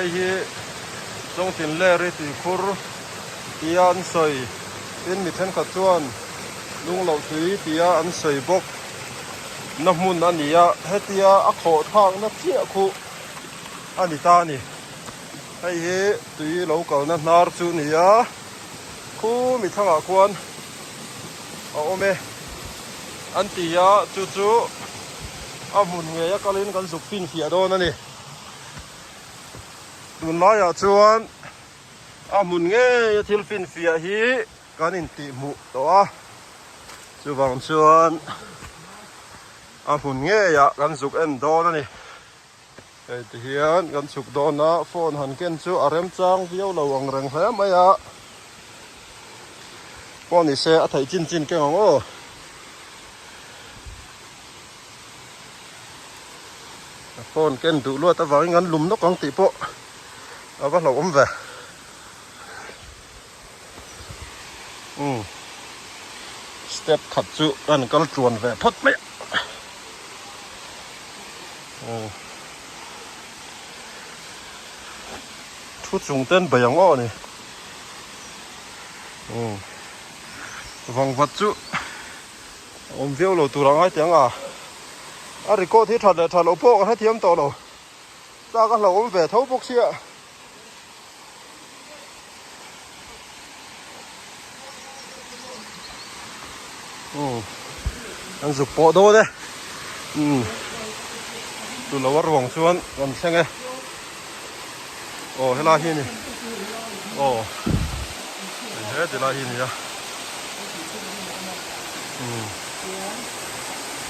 Hei hi Chawngtinleri tuikhur tia an sawi tin mi thenkhat chuan lungloh tui tia an sawi bawk na hmun a ni a, hetia a khawh thlakna chiah khu a ni ta a ni. Hei hi tui lo kalna hnar chu a ni a, khu mi thlangah khuan a awm e an ti a, chu chu a hmun ngei a kalin kan zuk finfiah dawn a ni. Tunlaiah chuan a hmun ngei a thil finfiah hi kan intih hmuh tawh a, chuvang chuan a hmun ngeiah kan zuk en dawn a ni. Hei ti hian kan chhuk dawn a, phone han ken chu a remchang viau lo ang reng hle mai a, pawh ni se a theih chin chin keng ang aw. A phone ken duh luat avangin an lum nawk ang tih pawh a va hlauhawm ve. Umm step khat chu kan kal tluan ve phawt mai a. Umm thu chung ten bei ang aw ni. Umm vangvat chu. Awm viau lo tur a ngai teh ang a, a record hi that leh that loh pawh ka hrethiam tawh lo, tlak a hlauhawm ve tho bawk sia. Umm an zuk pawh dawn e, umm chu lo a ruang chuan kan thleng e, aw helai hi a ni, aw he ti lai hi a ni a.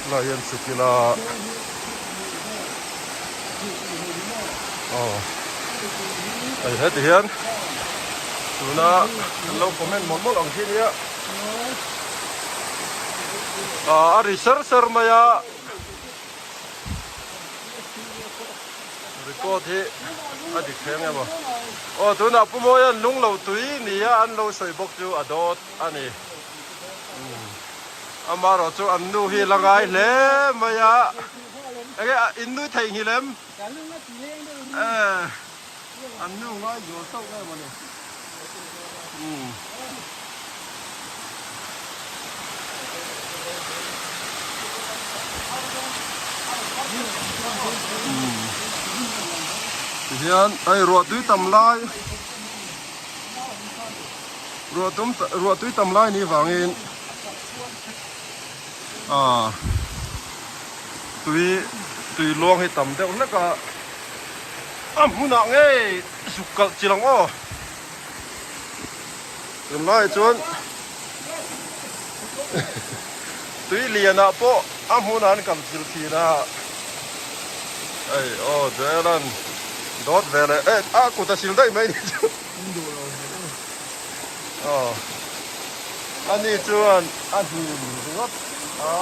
Tunah hian chhuk ila aw hei heti hian tuna an lo comment mawlh mawlh ang khi nia ah a ri ser ser mai a record hi a dik thei ang em aw aw tunah Pu Mawia'n lung lo tui nia an lo sawi bawk chu a dawt a ni. Amaherawh chu an nu hi la ngai hle mai a, enge in nui theih nghilh em? An nu ngai zual sauh nge mawni? Tihian hei ruah tui tam lai. Ruah tum ruah tui tam lai ni vangin ah tui tui luang hi tam deuh hlek a a hmunah ngei zuk kalh chi lang aw tunlai chuan tui lianah pawh a hmunah an kalh chil thin a hei aw Joel-a'n dawt ve leh eh a kut a sil daih mai ni chu. Aw ani chuan a hnim ringawt a.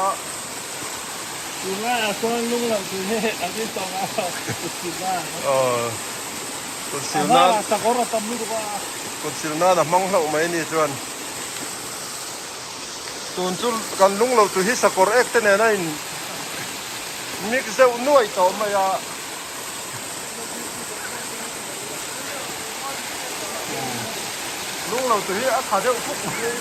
Tunlaiah chuan lung loh tur hi an in tawng a kut sil nan. Aw kut sil nan. A sakawr a tam lutuk a. Kut sil nan a hmang hlauh mai ani chuan. Tun chu kan lung loh tur hi sakawr ek te nen a in mix deuh nuai tawh mai a. Lung lo tu hi a tha deuh fuk mai.